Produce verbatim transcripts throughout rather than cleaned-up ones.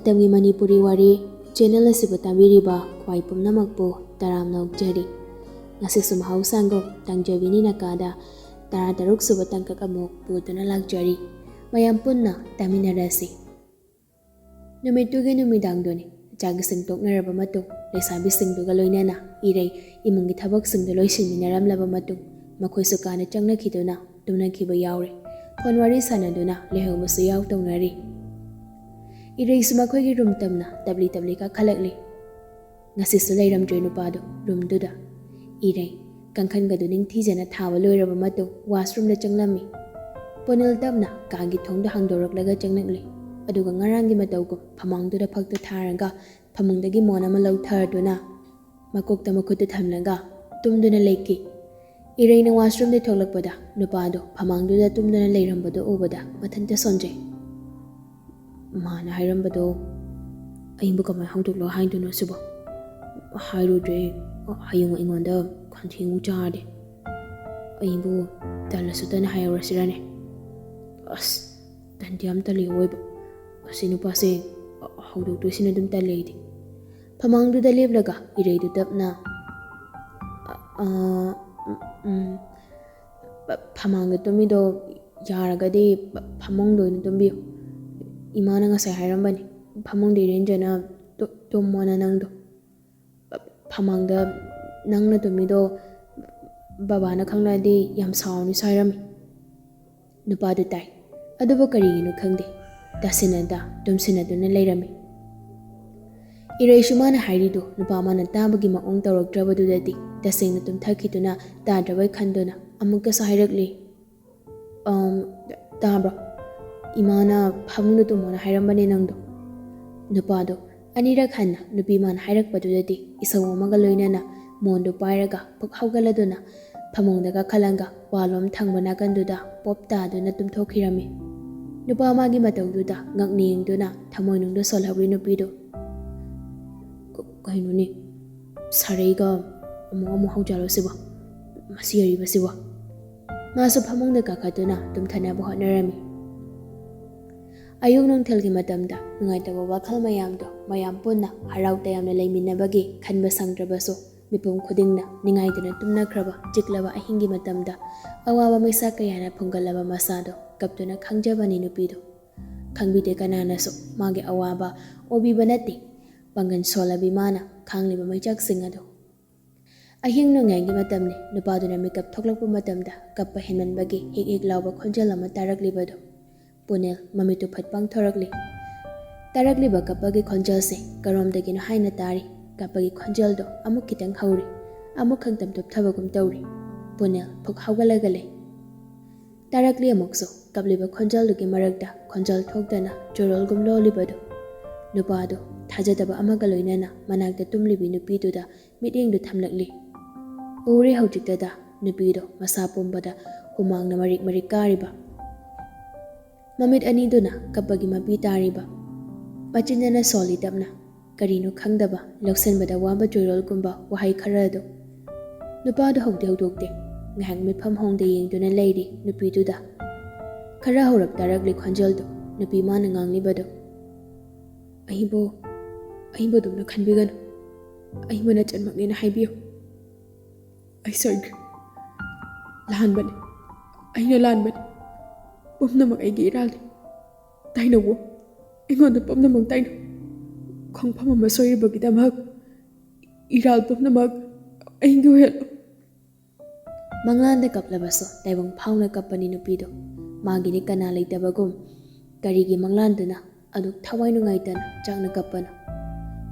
ꯃꯇꯝꯒꯤ ꯃꯅꯤꯄꯨꯔꯤ ꯋꯥꯔꯤ ꯆꯦꯅꯦꯜ ꯑꯁꯤꯕꯨ ꯇꯥꯕꯤꯔꯤꯕ ꯈ꯭ꯋꯥꯏ ꯄꯨꯝꯅꯃꯛꯄꯨ ꯇꯔꯥꯝꯅ ꯑꯣꯛꯆꯔꯤ꯫ ꯉꯁꯤꯁꯨ ꯃꯍꯧꯁꯥꯒꯨꯝ ꯇꯥꯡꯖꯕꯤꯅꯤ ꯅꯀꯥꯗ ꯇꯔꯥꯇꯔꯨꯛ ꯁꯨꯕ ꯇꯥꯡꯀꯛ ꯑꯃꯨꯛ ꯄꯨꯗꯨꯅ ꯂꯥꯛꯆꯔꯤ꯫ ꯃꯌꯥꯝ ꯄꯨꯟꯅ ꯇꯥꯃꯤꯟꯅꯔꯁꯤ꯫ ꯅꯨꯃꯤꯠꯇꯨꯒꯤ ꯅꯨꯃꯤꯗꯥꯡꯗꯨꯅꯤ꯫ ꯆꯥꯛ ꯏꯁꯤꯡ ꯇꯣꯛꯅꯔꯕ ꯃꯇꯨꯡ ꯂꯩꯁꯥꯕꯤꯁꯤꯡꯗꯨꯒ ꯂꯣꯏꯅꯅ ꯏꯔꯩ ꯏꯃꯨꯡꯒꯤ ꯊꯕꯛꯁꯤꯡꯗꯨ ꯂꯣꯏꯁꯤꯟꯃꯤꯟꯅꯔꯝꯂꯕ ꯃꯇꯨꯡ ꯃꯈꯣꯏꯁꯨ ꯀꯥꯗ ꯆꯪꯅꯈꯤꯗꯨꯅ ꯇꯨꯝꯅꯈꯤꯕ ꯌꯥꯎꯔꯦ꯫ ꯐꯣꯟ ꯋꯥꯔꯤ ꯁꯥꯟꯅꯗꯨꯅ ꯂꯩꯍꯧꯕꯁꯨ ꯌꯥꯎ ꯇꯧꯅꯔꯤ꯫ ꯏꯔꯩꯁꯨ ꯃꯈꯣꯏꯒꯤ ꯔꯨꯝ ꯇꯝꯅ ꯇꯞꯂꯤ ꯇꯞꯂꯤ ꯀꯥꯈꯠꯂꯛꯂꯤ꯫ ꯉꯁꯤꯁꯨ ꯂꯩꯔꯝꯗ꯭ꯔꯦ ꯅꯨꯄꯥꯗꯨ ꯔꯨꯝꯗꯨꯗ꯫ ꯏꯔꯩ ꯀꯥꯡꯈꯟꯒꯗꯨ ꯅꯤꯡꯊꯤꯖꯅ ꯊꯥꯕ ꯂꯣꯏꯔꯕ ꯃꯇꯨꯡ ꯋꯥꯁꯔꯨꯝꯗ ꯆꯪꯂꯝꯃꯤ꯫ ꯄꯨꯅꯤꯜ ꯇꯞꯅ ꯀꯥꯒꯤ ꯊꯣꯡꯗꯨ ꯍꯥꯡꯗꯣꯔꯛꯂꯒ ꯆꯪꯂꯛꯂꯤ꯫ ꯑꯗꯨꯒ ꯉꯔꯥꯡꯒꯤ ꯃꯇꯧꯒꯨꯝ ꯐꯃꯥꯡꯗꯨꯗ ꯐꯛꯇꯨ ꯊꯥꯔꯒ ꯐꯃꯨꯡꯗꯒꯤ ꯃꯣꯟ ꯑꯃ ꯂꯧꯊꯔꯗꯨꯅ ꯃꯀꯣꯛꯇ ꯃꯈꯨꯠꯇꯨ ꯊꯝꯂꯒ ꯇꯨꯝꯗꯨꯅ ꯂꯩꯈꯤ꯫ ꯏꯔꯩꯅ ꯋꯥꯁꯔꯨꯝꯗꯒꯤ ꯊꯣꯛꯂꯛꯄꯗ ꯅꯨꯄꯥꯗꯨ ꯐꯃꯥꯡꯗꯨꯗ ꯇꯨꯝꯗꯨꯅ ꯂꯩꯔꯝꯕꯗꯨ ꯎꯕꯗ ꯃꯊꯟꯇ ꯁꯣꯟꯖꯩ꯫ ꯃꯥꯅ ꯍꯥꯏꯔꯝꯕꯗꯣ ꯑꯩꯕꯨ ꯀꯃꯥꯏꯅ ꯍꯧꯗꯣꯛꯂꯣ ꯍꯥꯏꯗꯣꯏꯅꯣ ꯁꯤꯕꯣ? ꯍꯥꯏꯔꯨꯗ꯭ꯔꯦ꯫ ꯍꯌꯦꯡ ꯑꯩꯉꯣꯟꯗ ꯈꯣꯟꯊꯤ ꯑꯃꯨꯛ ꯆꯥꯔꯗꯤ꯫ ꯑꯩꯕꯨ ꯇꯜꯂꯁꯨ ꯇꯟꯅ ꯍꯥꯏꯍꯧꯔꯁꯤꯔꯅꯦ? ꯑꯁ, ꯇꯟꯗꯤ ꯌꯥꯝ ꯇꯜꯂꯤ ꯑꯑꯣꯏꯕ꯫ ꯑꯁꯤ ꯅꯨꯄꯥꯁꯦ ꯍꯧꯗꯣꯛꯇꯣꯏꯁꯤꯅ ꯑꯗꯨꯝ ꯇꯜꯂꯦ ꯑꯩꯗꯤ꯫ ꯐꯃꯥꯡꯗꯨꯗ ꯂꯦꯞꯂꯒ ꯏꯔꯩꯗꯨ ꯇꯞꯅ, "ꯑ, ꯑ, ꯎꯝ, ꯎꯝ, ꯐ-, ꯐꯃꯥꯡꯗ ꯇꯨꯝꯃꯤꯗꯣ ꯌꯥꯔꯒꯗꯤ ꯐ-, ꯐꯃꯨꯡꯗ ꯑꯣꯏꯅ ꯇꯨꯝꯕꯤꯌꯨ꯫ ꯏꯃꯥꯅ ꯉꯁꯥꯏ ꯍꯥꯏꯔꯝꯕꯅꯤ, ꯐꯃꯨꯡꯗ ꯏꯔꯦꯟꯖꯅ ꯇꯨ-, ꯇꯨꯝꯃꯣꯅ ꯅꯪꯗꯣ꯫ ꯐ-, ꯐꯃꯥꯡꯗ ꯅꯪꯅ ꯇꯨꯝꯃꯤꯗꯣ ꯕꯕꯥꯅ ꯈꯪꯂꯛꯑꯗꯤ ꯌꯥꯝ ꯁꯥꯎꯔꯅꯤꯁꯨ ꯍꯥꯏꯔꯝꯃꯤ꯫" ꯅꯨꯄꯥꯗꯨ ꯇꯥꯏ꯫ ꯑꯗꯨꯕꯨ ꯀꯔꯤꯒꯤꯅꯣ ꯈꯪꯗꯦ, ꯇꯥꯁꯤꯟꯅꯗ ꯇꯨꯝꯁꯤꯟꯅꯗꯨꯅ ꯂꯩꯔꯝꯃꯤ꯫ ꯏꯔꯩꯁꯨ ꯃꯥꯅ ꯍꯥꯏꯔꯤꯗꯨ ꯅꯨꯄꯥ ꯃꯥꯅ ꯇꯥꯕꯒꯤ ꯃꯑꯣꯡ ꯇꯧꯔꯛꯇ꯭ꯔꯕꯗꯨꯗꯗꯤ ꯇꯁꯦꯡꯅ ꯇꯨꯝꯊꯈꯤꯗꯨꯅ ꯇꯥꯗ꯭ꯔꯕꯣꯏ ꯈꯟꯗꯨꯅ ꯑꯃꯨꯛꯀꯁꯨ ꯍꯥꯏꯔꯛꯂꯤ, "ꯑꯝ, ꯇꯥꯕ꯭ꯔꯣ? ꯏꯃꯥꯅ ꯐꯃꯨꯡꯗ ꯇꯨꯝꯃꯣꯅ ꯍꯥꯏꯔꯝꯕꯅꯦ ꯅꯪꯗꯣ꯫" ꯅꯨꯄꯥꯗꯣ ꯑꯅꯤꯔꯛ ꯍꯟꯅ ꯅꯨꯄꯤ ꯃꯥꯅ ꯍꯥꯏꯔꯛꯄꯗꯨꯗꯗꯤ ꯏꯁꯧ ꯑꯃꯒ ꯂꯣꯏꯅꯅ ꯃꯣꯟꯗꯨ ꯄꯥꯏꯔꯒ ꯐꯨꯛ ꯍꯧꯒꯠꯂꯗꯨꯅ ꯐꯃꯨꯡꯗ ꯀꯥꯈꯠꯂꯒ ꯋꯥꯜꯂꯣꯝ ꯊꯪꯕ ꯅꯥꯀꯟꯗꯨꯗ ꯄꯣꯞ ꯇꯥꯗꯨꯅ ꯇꯨꯝꯊꯣꯛꯈꯤꯔꯝꯃꯤ꯫ ꯅꯨꯄꯥ ꯃꯥꯒꯤ ꯃꯇꯧꯗꯨꯗ ꯉꯛꯅ ꯌꯦꯡꯗꯨꯅ ꯊꯃꯣꯏꯅꯨꯡꯗ ꯁꯣꯜꯍꯧꯔꯤ ꯅꯨꯄꯤꯗꯨ꯫ "ꯀ-, ꯀꯩꯅꯣꯅꯦ, ꯁꯥꯔꯩꯒ ꯑꯃꯨꯛ ꯑꯃꯨꯛ ꯍꯧꯖꯔꯣ ꯁꯤꯕꯣ? ꯃꯁꯤ ꯑꯔꯤꯕꯁꯤꯕꯣ?" ꯃꯥꯁꯨ ꯐꯃꯨꯡꯗ ꯀꯥꯈꯠꯇꯨꯅ ꯇꯨꯝꯊꯅꯕ ꯍꯣꯠꯅꯔꯝꯃꯤ꯫ ꯑꯌꯨꯛ ꯅꯨꯡꯊꯤꯜꯒꯤ ꯃꯇꯝꯗ ꯅꯨꯡꯉꯥꯏꯇꯕ ꯋꯥꯈꯜ ꯃꯌꯥꯝꯗꯣ ꯃꯌꯥꯝ ꯄꯨꯟꯅ ꯍꯔꯥꯎ ꯇꯌꯥꯝꯅ ꯂꯩꯃꯤꯟꯅꯕꯒꯤ ꯈꯟꯕ ꯁꯪꯗ꯭ꯔꯕꯁꯨ, ꯃꯤꯄꯨꯝ ꯈꯨꯗꯤꯡꯅ ꯅꯤꯡꯉꯥꯏꯗꯨꯅ ꯇꯨꯝꯅꯈ꯭ꯔꯕ ꯆꯤꯛꯂꯕ ꯑꯍꯤꯡꯒꯤ ꯃꯇꯝꯗ, ꯑꯋꯥꯕ ꯃꯩꯁꯥ ꯀꯌꯥꯅ ꯐꯨꯝꯒꯠꯂꯕ ꯃꯁꯥꯗꯣ ꯀꯞꯇꯨꯅ ꯈꯥꯡꯖꯕꯅꯤ ꯅꯨꯄꯤꯗꯣ꯫ ꯈꯪꯕꯤꯗꯦ ꯀꯅꯥꯅꯁꯨ ꯃꯥꯒꯤ ꯑꯋꯥꯕ ꯎꯕꯤꯕ ꯅꯠꯇꯦ꯫ ꯄꯥꯡꯒꯜ ꯁꯣꯜꯂꯕꯤ ꯃꯥꯅ ꯈꯥꯡꯂꯤꯕ ꯃꯩꯆꯥꯛꯁꯤꯡ ꯑꯗꯣ꯫ ꯑꯍꯤꯡ ꯅꯣꯡꯌꯥꯏꯒꯤ ꯃꯇꯝꯅꯤ꯫ ꯅꯨꯄꯥꯗꯨꯅ ꯃꯤꯀꯞ ꯊꯣꯛꯂꯛꯄ ꯃꯇꯝꯗ ꯀꯞꯄ ꯍꯦꯟꯃꯟꯕꯒꯤ ꯍꯤꯛ ꯍꯤꯛ ꯂꯥꯎꯕ ꯈꯣꯟꯖꯦꯜ ꯑꯃ ꯇꯥꯔꯛꯂꯤꯕꯗꯨ꯫ ꯄꯨꯅꯦꯜ ꯃꯃꯤꯠꯇꯨ ꯐꯠ ꯄꯥꯡꯊꯣꯔꯛꯂꯤ꯫ ꯇꯥꯔꯛꯂꯤꯕ ꯀꯞꯄꯒꯤ ꯈꯣꯟꯖꯦꯜꯁꯦ ꯀꯔꯣꯝꯗꯒꯤꯅꯣ ꯍꯥꯏꯅ ꯇꯥꯔꯤ꯫ ꯀꯞꯄꯒꯤ ꯈꯣꯟꯖꯦꯜꯗꯣ ꯑꯃꯨꯛ ꯈꯤꯇꯪ ꯍꯧꯔꯤ, ꯑꯃꯨꯛ ꯈꯪꯇꯝ ꯇꯨꯞꯊꯕꯒꯨꯝ ꯇꯧꯔꯤ꯫ ꯄꯨꯅꯦꯜ ꯐꯨꯛ ꯍꯧꯒꯠꯂꯒ ꯂꯩ꯫ ꯇꯥꯔꯛꯂꯤ ꯑꯃꯨꯛꯁꯨ ꯀꯞꯂꯤꯕ ꯈꯣꯟꯖꯦꯜꯗꯨꯒꯤ ꯃꯔꯛꯇ ꯈꯣꯟꯖꯦꯜ ꯊꯣꯛꯇꯅ ꯆꯣꯔꯣꯜꯒꯨꯝ ꯂꯣꯜꯂꯤꯕꯗꯨ꯫ ꯅꯨꯄꯥꯗꯨ ꯊꯥꯖꯗꯕ ꯑꯃꯒ ꯂꯣꯏꯅꯅ ꯃꯅꯥꯛꯇ ꯇꯨꯝꯂꯤꯕꯤ ꯅꯨꯄꯤꯗꯨꯗ ꯃꯤꯠꯌꯦꯡꯗꯨ ꯊꯝꯂꯛꯂꯤ꯫ ꯎꯔꯦ ꯍꯧꯖꯤꯛꯇꯗ ꯅꯨꯄꯤꯗꯣ ꯃꯁꯥ ꯄꯨꯝꯕꯗ ꯍꯨꯃꯥꯡꯅ ꯃꯔꯤꯛ ꯃꯔꯤꯛ ꯀꯥꯔꯤꯕ꯫ ꯃꯃꯤꯠ ꯑꯅꯤꯗꯨꯅ ꯀꯞꯄꯒꯤ ꯃꯄꯤ ꯇꯥꯔꯤꯕ꯫ ꯃꯆꯤꯟꯗꯅ ꯁꯣꯜꯂꯤ ꯇꯞꯅ, ꯀꯔꯤꯅꯣ ꯈꯪꯗꯕ, ꯂꯧꯁꯤꯟꯕꯗ ꯋꯥꯕ ꯆꯣꯏꯔꯣꯜꯒꯨꯝꯕ ꯋꯥꯍꯩ ꯈꯔ ꯑꯗꯨ꯫ ꯅꯨꯄꯥꯗꯨ ꯍꯧꯗꯤ ꯍꯧꯗꯣꯛꯇꯦ꯫ ꯉꯥꯏꯍꯥꯛ ꯃꯤꯠꯐꯝ ꯍꯣꯡꯗ ꯌꯦꯡꯗꯨꯅ ꯂꯩꯔꯤ ꯅꯨꯄꯤꯗꯨꯗ꯫ ꯈꯔ ꯍꯧꯔꯞ ꯇꯥꯔꯛꯂꯤ ꯈꯣꯟꯖꯦꯜꯗꯨ, ꯅꯨꯄꯤ ꯃꯥꯅ ꯉꯥꯡꯂꯤꯕꯗꯨ꯫ "ꯑꯩꯕꯨ, ꯑꯩꯕꯨ ꯑꯗꯨꯝꯅ ꯈꯟꯕꯤꯒꯅꯨ꯫ ꯑꯩꯕꯨ ꯅꯆꯟꯃꯛꯅꯦꯅ ꯍꯥꯏꯕꯤꯌꯨ꯫ ꯑꯩ ꯁꯣꯏꯈ꯭ꯔꯦ꯫ ꯂꯥꯟꯕꯅꯤ꯫ ꯑꯩꯅ ꯂꯥꯟꯕꯅꯤ꯫ ꯄꯨꯝꯅꯃꯛ ꯑꯩꯒꯤ ꯏꯔꯥꯜꯅꯤ꯫ ꯇꯥꯏꯅꯧꯋꯣ꯫ ꯑꯩꯉꯣꯟꯗ ꯄꯨꯝꯅꯃꯛ ꯇꯥꯏꯅꯧ꯫ ꯈꯣꯡꯐꯝ ꯑꯃ ꯁꯣꯏꯔꯤꯕꯒꯤꯗꯃꯛ ꯏꯔꯥꯜ ꯄꯨꯝꯅꯃꯛ ꯑꯩꯒꯤ ꯑꯣꯏꯍꯜꯂꯨ꯫" ꯃꯪꯂꯥꯟꯗ ꯀꯞꯂꯕꯁꯨ ꯇꯥꯏꯕꯪ ꯐꯥꯎꯅ ꯀꯞꯄꯅꯤ ꯅꯨꯄꯤꯗꯣ꯫ ꯃꯥꯒꯤꯗꯤ ꯀꯅꯥ ꯂꯩꯇꯕꯒꯨꯝ꯫ ꯀꯔꯤꯒꯤ ꯃꯪꯂꯥꯟꯗꯨꯅ ꯑꯗꯨꯛ ꯊꯋꯥꯏ ꯅꯨꯡꯉꯥꯏꯇꯅ ꯆꯥꯛꯅ ꯀꯞꯄꯅꯣ?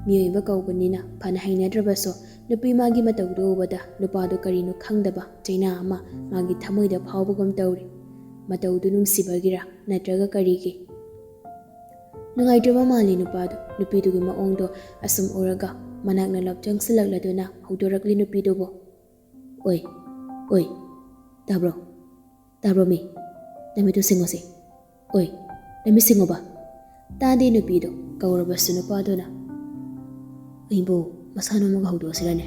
ꯃꯤꯑꯣꯏꯕ ꯀꯧꯕꯅꯤꯅ ꯐꯅ ꯍꯩꯅꯗ꯭ꯔꯕꯁꯨ, ꯅꯨꯄꯤ ꯃꯥꯒꯤ ꯃꯇꯧꯗꯨ ꯎꯕꯗ ꯅꯨꯄꯥꯗꯨ ꯀꯔꯤꯅꯣ ꯈꯪꯗꯕ ꯆꯩꯅꯥ ꯑꯃ ꯃꯥꯒꯤ ꯊꯃꯣꯏꯗ ꯐꯥꯎꯕꯒꯨꯝ ꯇꯧꯔꯤ꯫ ꯃꯇꯧꯗꯨ ꯅꯨꯡꯁꯤꯕꯒꯤꯔꯥ ꯅꯠꯇ꯭ꯔꯒ ꯀꯔꯤꯒꯤ? ꯅꯨꯡꯉꯥꯏꯇ꯭ꯔꯕ ꯃꯥꯜꯂꯤ ꯅꯨꯄꯥꯗꯨ꯫ ꯅꯨꯄꯤꯗꯨꯒꯤ ꯃꯑꯣꯡꯗꯣ ꯑꯁꯨꯝ ꯎꯔꯒ ꯃꯅꯥꯛ ꯅꯂꯞ ꯆꯪꯁꯤꯜꯂꯛꯂꯗꯨꯅ ꯍꯧꯗꯣꯔꯛꯂꯤ ꯅꯨꯄꯤꯗꯨꯕꯨ꯫ "ꯑꯣꯏ, ꯑꯣꯏ, ꯇꯥꯕ꯭ꯔꯣ? ꯇꯥꯕ꯭ꯔꯣ ꯃꯤ? ꯅꯃꯤꯠꯇꯨ ꯁꯤꯡꯉꯣꯁꯦ꯫ ꯑꯣꯏ, ꯅꯃꯤꯠ ꯁꯤꯡꯉꯣꯕ꯫" ꯇꯥꯗꯦ ꯅꯨꯄꯤꯗꯣ ꯀꯧꯔꯕꯁꯨ ꯅꯨꯄꯥꯗꯨꯅ꯫ "ꯑꯩꯕꯨ ꯃꯁꯥ ꯅꯣꯝꯃꯒ ꯍꯧꯗꯣꯛꯑꯁꯤꯔꯅꯦ?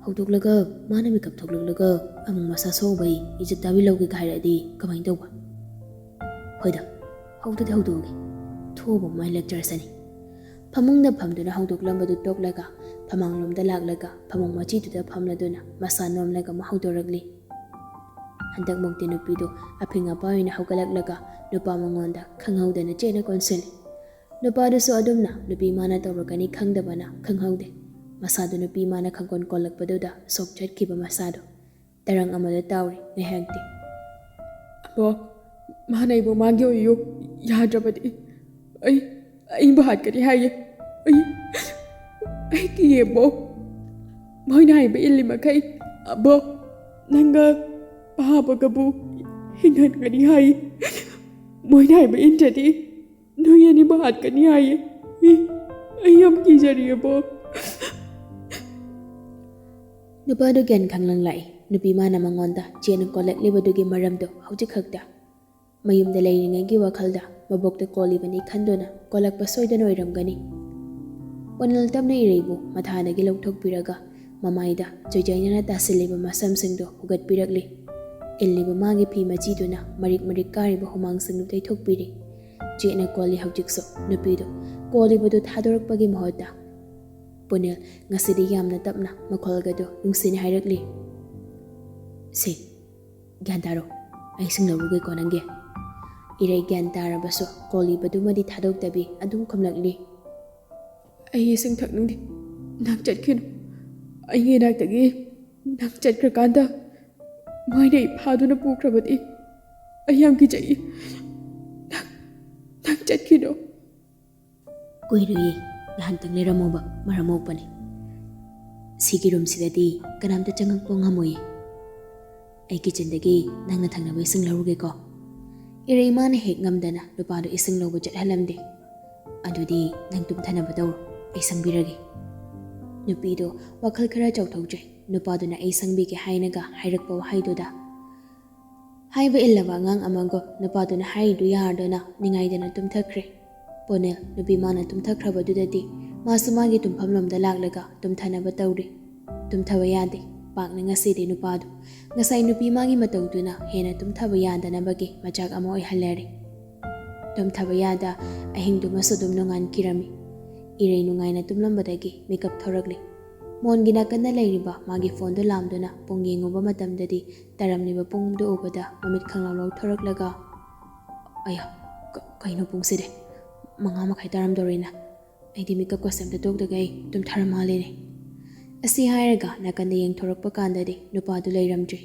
ꯍꯧꯗꯣꯛꯂꯒ ꯃꯥꯅ ꯃꯤꯀꯞ ꯊꯣꯛꯂꯛꯂꯒ ꯑꯃꯨꯛ ꯃꯁꯥ ꯁꯣꯛꯎꯕꯩ ꯏꯖꯠ ꯇꯥꯕꯤ ꯂꯧꯒꯦꯒ ꯍꯥꯏꯔꯛꯑꯗꯤ ꯀꯃꯥꯏꯅ ꯇꯧꯕ? ꯍꯣꯏꯗ, ꯍꯧꯗꯨꯗꯤ ꯍꯧꯗꯣꯛꯑꯒꯦ꯫ ꯊꯣꯛꯑꯕ ꯃꯣꯏ lecture ꯁꯅꯤ꯫ ꯐꯃꯨꯡꯗ ꯐꯝꯗꯨꯅ ꯍꯧꯗꯣꯛꯂꯝꯕꯗꯨ ꯇꯣꯛꯂꯒ ꯐꯃꯥꯡꯂꯣꯝꯗ ꯂꯥꯛꯂꯒ ꯐꯃꯨꯡ ꯃꯆꯤꯗꯨꯗ ꯐꯝꯂꯗꯨꯅ ꯃꯁꯥ ꯅꯣꯝꯂꯒ ꯑꯃꯨꯛ ꯍꯧꯗꯣꯔꯛꯂꯤ꯫ ꯍꯟꯗꯛꯃꯨꯛꯇꯤ ꯅꯨꯄꯤꯗꯨ ꯑꯐꯤꯡ ꯑꯄꯥꯏ ꯑꯣꯏꯅ ꯍꯧꯒꯠꯂꯛꯂꯒ ꯅꯨꯄꯥ ꯃꯉꯣꯟꯗ ꯈꯪꯍꯧꯗꯅ ꯆꯦꯠꯅ ꯀꯣꯟꯁꯤꯜꯂꯤ꯫ ꯅꯨꯄꯥꯗꯨꯁꯨ ꯑꯗꯨꯝꯅ ꯅꯨꯄꯤ ꯃꯥꯅ ꯇꯧꯔꯛꯀꯅꯤ ꯈꯪꯗꯕꯅ ꯈꯪꯍꯧꯗꯦ꯫ ꯃꯁꯥꯗꯨ ꯅꯨꯄꯤ ꯃꯥꯅ ꯈꯪꯀꯣꯟ ꯀꯣꯜꯂꯛꯄꯗꯨꯗ ꯁꯣꯛ ꯆꯠꯈꯤꯕ ꯃꯁꯥꯗꯨ ꯇꯔꯪ ꯑꯃꯗ ꯇꯥꯎꯔꯤ ꯉꯥꯏꯍꯥꯛꯇꯤ꯫ ꯑꯕꯣꯛ, ꯃꯥꯅ ꯑꯩꯕꯨ ꯃꯥꯒꯤ ꯑꯣꯏꯌꯨ ꯌꯥꯗ꯭ꯔꯕꯗꯤ ꯑꯩ, ꯑꯩꯕꯨ ꯍꯥꯠꯀꯅꯤ ꯍꯥꯏꯌꯦ꯫ ꯑꯩ, ꯑꯩ ꯀꯤꯌꯦ ꯑꯕꯣꯛ꯫ ꯃꯣꯏꯅ ꯍꯥꯏꯕ ꯏꯜꯂꯤ ꯃꯈꯩ ꯑꯕꯣꯛ, ꯅꯪꯒ ꯄꯥꯕꯒꯕꯨ ꯍꯤꯡꯍꯟꯒꯅꯤ ꯍꯥꯏ꯫ ꯃꯣꯏꯅ ꯍꯥꯏꯕ ꯏꯟꯗ꯭ꯔꯗꯤ ꯅꯣꯏ ꯑꯅꯤꯕꯨ ꯍꯥꯠꯀꯅꯤ ꯍꯥꯏꯌꯦ꯫ ꯑꯩ, ꯑꯩ ꯌꯥꯝ ꯀꯤꯖꯔꯤ ꯑꯕꯣꯛ꯫ ꯅꯨꯄꯥꯗꯨ ꯒ꯭ꯌꯥꯟ ꯈꯪꯂꯪ ꯂꯥꯛꯏ꯫ ꯅꯨꯄꯤ ꯃꯥꯅ ꯃꯉꯣꯟꯗ ꯆꯦꯅ ꯀꯣꯜꯂꯛꯂꯤꯕꯗꯨꯒꯤ ꯃꯔꯝꯗꯣ ꯍꯧꯖꯤꯛ ꯈꯛꯇ ꯃꯌꯨꯝꯗ ꯂꯩꯔꯤꯉꯩꯒꯤ ꯋꯥꯈꯜꯗ ꯃꯕꯣꯛꯇ ꯀꯣꯜꯂꯤꯕꯅꯤ ꯈꯟꯗꯨꯅ ꯀꯣꯜꯂꯛꯄ ꯁꯣꯏꯗꯅ ꯑꯣꯏꯔꯝꯒꯅꯤ꯫ ꯄꯣꯅꯤꯜ ꯇꯞꯅ ꯏꯔꯩꯕꯨ ꯃꯊꯥꯗꯒꯤ ꯂꯧꯊꯣꯛꯄꯤꯔꯒ ꯃꯃꯥꯏꯗ ꯆꯣꯏꯖꯥꯏꯅꯅ ꯇꯥꯁꯤꯜꯂꯤꯕ ꯃꯁꯝꯁꯤꯡꯗꯣ ꯍꯨꯒꯠꯄꯤꯔꯛꯂꯤ꯫ ꯏꯜꯂꯤꯕ ꯃꯥꯒꯤ ꯐꯤ ꯃꯆꯤꯗꯨꯅ ꯃꯔꯤꯛ ꯃꯔꯤꯛ ꯀꯥꯔꯤꯕ ꯍꯨꯃꯥꯡꯁꯤꯡꯗꯨ ꯇꯩꯊꯣꯛꯄꯤꯔꯤ꯫ ꯆꯦꯠꯅ ꯀꯣꯜꯂꯤ ꯍꯧꯖꯤꯛꯁꯨ꯫ ꯅꯨꯄꯤꯗꯨ ꯀꯣꯜꯂꯤꯕꯗꯨ ꯊꯥꯗꯣꯔꯛꯄꯒꯤ ꯃꯍꯨꯠꯇ ꯄꯨꯅꯤꯜ ꯉꯁꯤꯗꯤ ꯌꯥꯝꯅ ꯇꯞꯅ ꯃꯈꯣꯜꯒꯗꯨ ꯅꯨꯡꯁꯤꯅ ꯍꯥꯏꯔꯛꯂꯤ꯫ "ꯁꯦ, ꯒ꯭ꯌꯥꯟ ꯇꯥꯔꯣ, ꯑꯩ ꯏꯁꯤꯡ ꯂꯧꯔꯨꯒꯦꯀꯣ ꯅꯪꯒꯤ꯫" ꯏꯔꯩ ꯒ꯭ꯌꯥꯟ ꯇꯥꯔꯕꯁꯨ ꯀꯣꯜꯂꯤꯕꯗꯨꯃꯗꯤ ꯊꯥꯗꯣꯛꯇꯕꯤ ꯑꯗꯨꯝ ꯈꯨꯝꯂꯛꯂꯤ꯫ "ꯑꯩ ꯏꯁꯤꯡ ꯊꯛꯅꯤꯡꯗꯦ꯫ ꯅꯪ ꯆꯠꯈꯤꯅꯨ꯫ ꯑꯩꯒꯤ ꯏꯅꯥꯛꯇꯒꯤ ꯅꯪ ꯆꯠꯈ꯭ꯔꯀꯥꯟꯗ ꯃꯣꯏꯅ ꯑꯩ ꯐꯥꯗꯨꯅ ꯄꯨꯈ꯭ꯔꯕꯗꯤ ꯑꯩ ꯌꯥꯝ ꯀꯤꯖꯩ꯫ ꯅꯪ, ꯅꯪ ꯆꯠꯈꯤꯅꯨ꯫" "ꯀꯨꯏꯔꯣꯏꯌꯦ, ꯉꯥꯏꯍꯥꯛꯇꯪ ꯂꯩꯔꯝꯃꯣꯕ, ꯃꯔꯝ ꯃꯣꯛꯄꯅꯤ꯫ ꯁꯤꯒꯤ ꯔꯨꯝꯁꯤꯗꯗꯤ ꯀꯅꯥꯝꯇ ꯆꯪꯉꯛꯄ ꯉꯝꯃꯣꯏꯌꯦ꯫ ꯑꯩ ꯀꯤꯠꯆꯟꯗꯒꯤ ꯅꯪꯅ ꯊꯛꯅꯕ ꯏꯁꯤꯡ ꯂꯧꯔꯨꯒꯦꯀꯣ꯫" ꯏꯔꯩ ꯃꯥꯅ ꯍꯦꯛ ꯉꯝꯗꯅ ꯅꯨꯄꯥꯗꯨ ꯏꯁꯤꯡ ꯂꯧꯕ ꯆꯠꯍꯜꯂꯝꯗꯦ꯫ "ꯑꯗꯨꯗꯤ ꯅꯪ ꯇꯨꯝꯊꯅꯕ ꯇꯧꯔꯣ, ꯑꯩ ꯁꯪꯕꯤꯔꯒꯦ꯫" ꯅꯨꯄꯤꯗꯣ ꯋꯥꯈꯜ ꯈꯔ ꯆꯥꯎꯊꯣꯛꯆꯩ꯫ ꯅꯨꯄꯥꯗꯨꯅ "ꯑꯩ ꯁꯪꯕꯤꯒꯦ" ꯍꯥꯏꯅꯒ ꯍꯥꯏꯔꯛꯄ ꯋꯥꯍꯩꯗꯨꯗ꯫ ꯍꯥꯏꯕ ꯏꯜꯂꯕ ꯑꯉꯥꯡ ꯑꯃꯒꯨꯝ ꯅꯨꯄꯥꯗꯨꯅ ꯍꯥꯏꯔꯤꯗꯨ ꯌꯥꯔꯗꯨꯅ ꯅꯤꯡꯉꯥꯏꯗꯅ ꯇꯨꯝꯊꯈ꯭ꯔꯦ꯫ ꯄꯣꯅꯦꯜ ꯅꯨꯄꯤ ꯃꯥꯅ ꯇꯨꯝꯊꯈ꯭ꯔꯕꯗꯨꯗꯗꯤ ꯃꯥꯁꯨ ꯃꯥꯒꯤ ꯇꯨꯝꯐꯝꯂꯣꯝꯗ ꯂꯥꯛꯂꯒ ꯇꯨꯝꯊꯅꯕ ꯇꯧꯔꯤ꯫ ꯇꯨꯝꯊꯕ ꯌꯥꯗꯦ꯫ ꯄꯥꯛꯅ ꯉꯁꯤꯗꯤ ꯅꯨꯄꯥꯗꯨ ꯉꯁꯥꯏ ꯅꯨꯄꯤ ꯃꯥꯒꯤ ꯃꯇꯧꯗꯨꯅ ꯍꯦꯟꯅ ꯇꯨꯝꯊꯕ ꯌꯥꯗꯅꯕꯒꯤ ꯃꯆꯥꯛ ꯑꯃ ꯑꯣꯏꯍꯜꯂꯔꯦ꯫ ꯇꯨꯝꯊꯕ ꯌꯥꯗ ꯑꯍꯤꯡꯗꯨꯃꯁꯨ ꯑꯗꯨꯝ ꯅꯣꯡꯉꯥꯟꯈꯤꯔꯝꯃꯤ꯫ ꯏꯔꯩ ꯅꯨꯡꯉꯥꯏꯅ ꯇꯨꯝꯂꯝꯕꯗꯒꯤ ꯃꯤꯀꯞ ꯊꯣꯔꯛꯂꯤ꯫ ꯃꯣꯟꯒꯤ ꯅꯥꯀꯟꯗ ꯂꯩꯔꯤꯕ ꯃꯥꯒꯤ ꯐꯣꯟꯗꯨ ꯂꯥꯝꯗꯨꯅ ꯄꯨꯡ ꯌꯦꯡꯉꯨꯕ ꯃꯇꯝꯗꯗꯤ ꯇꯥꯔꯝꯂꯤꯕ ꯄꯨꯡꯗꯨ ꯎꯕꯗ ꯃꯃꯤꯠ ꯈꯪꯂꯥꯎ ꯂꯥꯎꯊꯣꯔꯛꯂꯒ, "ꯑꯌꯥ, ꯀ-, ꯀꯩꯅꯣ ꯄꯨꯡꯁꯤꯗꯤ? ꯃꯉꯥ ꯃꯈꯥꯏ ꯇꯥꯔꯝꯗꯧꯔꯦꯅ꯫ ꯑꯩꯗꯤ ꯃꯤꯀꯞꯀꯁꯦ ꯑꯝꯇ ꯊꯣꯛꯇꯈꯩ ꯇꯨꯝꯊꯔ ꯃꯥꯜꯂꯦꯅꯦ"꯫ ꯑꯁꯤ ꯍꯥꯏꯔꯒ ꯅꯥꯀꯟꯗ ꯌꯦꯡꯊꯣꯔꯛꯄ ꯀꯥꯟꯗꯗꯤ ꯅꯨꯄꯥꯗꯨ ꯂꯩꯔꯝꯗ꯭ꯔꯤ꯫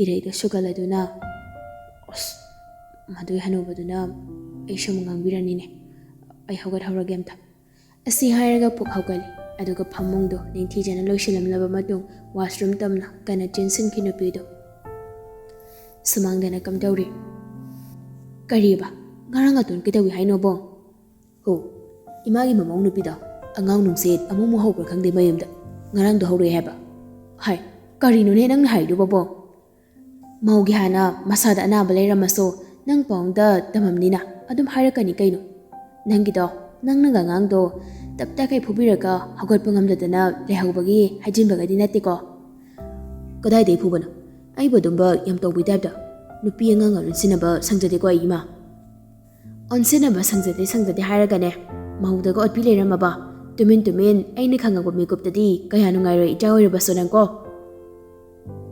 ꯏꯔꯩꯗꯨ ꯁꯨꯒꯠꯂꯗꯨꯅ, "ꯑꯁ, ꯃꯗꯨꯒꯤ ꯍꯅꯨꯕꯗꯨꯅ ꯑꯩ ꯁꯨꯝ ꯉꯥꯡꯕꯤꯔꯅꯤꯅꯦ꯫ ꯑꯩ ꯍꯧꯒꯠꯍꯧꯔꯒꯦ ꯑꯝꯇ"꯫ ꯑꯁꯤ ꯍꯥꯏꯔꯒ ꯄꯨꯛ ꯍꯧꯒꯠꯂꯤ꯫ ꯑꯗꯨꯒ ꯐꯃꯨꯡꯗꯨ ꯅꯤꯡꯊꯤꯖꯅ ꯂꯣꯏꯁꯤꯜꯂꯝꯂꯕ ꯃꯇꯨꯡ washroom ꯇꯝꯅ ꯀꯟꯅ ꯆꯦꯟꯁꯤꯟꯈꯤ ꯅꯨꯄꯤꯗꯨ꯫ ꯁꯨꯃꯥꯡꯗꯅ ꯀꯝꯗꯧꯔꯤ? "ꯀꯔꯤꯕ? ꯉꯔꯥꯡ ꯑꯇꯣꯟ ꯀꯩꯗꯧꯏ ꯍꯥꯏꯅꯣꯕꯣ?" "ꯍꯣ, ꯏꯃꯥꯒꯤ ꯃꯃꯧ ꯅꯨꯄꯤꯗꯣ ꯑꯉꯥꯡ ꯅꯨꯡꯁꯤꯠ ꯑꯃꯨꯛ ꯃꯨꯛ ꯍꯧꯕ꯭ꯔꯥ ꯈꯪꯗꯦ ꯃꯌꯨꯝꯗ꯫ ꯉꯔꯥꯡꯗꯣ ꯍꯧꯔꯛꯑꯦ ꯍꯥꯏꯕ"꯫ "ꯍꯥꯏ, ꯀꯔꯤꯅꯣꯅꯦ ꯅꯪꯅ ꯍꯥꯏꯗꯨꯕꯣ?" "ꯃꯧꯒꯤ ꯍꯥꯟꯅ ꯃꯁꯥꯗ ꯑꯅꯥꯕ ꯂꯩꯔꯝꯃꯁꯨ ꯅꯪ ꯄꯥꯎ ꯑꯝꯇ ꯇꯝꯃꯝꯅꯤꯅ ꯑꯗꯨꯝ ꯍꯥꯏꯔꯛꯀꯅꯤ ꯀꯩꯅꯣ꯫ ꯅꯪꯒꯤꯗꯣ, ꯅꯪꯅꯒ ꯑꯉꯥꯡꯗꯣ ꯇꯞ ꯇꯈꯩ ꯐꯨꯕꯤꯔꯒ ꯍꯧꯒꯠꯄ ꯉꯝꯗꯗꯅ ꯂꯩꯍꯧꯕꯒꯤ ꯍꯥꯏꯖꯤꯟꯕꯒꯗꯤ ꯅꯠꯇꯦꯀꯣ?" "ꯀꯗꯥꯏꯗꯒꯤ ꯐꯨꯕꯅꯣ? ꯑꯩꯕꯨ ꯑꯗꯨꯝꯕ ꯌꯥꯝ ꯇꯧꯕꯩ ꯇꯥꯏꯞꯇ꯫ ꯅꯨꯄꯤ ꯑꯉꯥꯡꯒ ꯂꯣꯟꯁꯤꯟꯅꯕ ꯁꯪꯖꯗꯦꯀꯣ ꯑꯩ ꯏꯃꯥ"꯫ "ꯑꯣꯟꯁꯤꯟꯅꯕ ꯁꯪꯖꯗꯦ ꯁꯪꯖꯗꯦ ꯍꯥꯏꯔꯒꯅꯦ, ꯃꯧꯗꯒ ꯑꯣꯠꯄꯤ ꯂꯩꯔꯝꯃꯕ? ꯇꯨꯃꯤꯟ ꯇꯨꯃꯤꯟ ꯑꯩꯅ ꯈꯪꯉꯛꯄ ꯃꯤꯀꯨꯞꯇꯗꯤ ꯀꯌꯥ ꯅꯨꯡꯉꯥꯏꯔꯣꯏ ꯏꯆꯥ ꯑꯣꯏꯔꯕꯁꯨ ꯅꯪꯀꯣ"꯫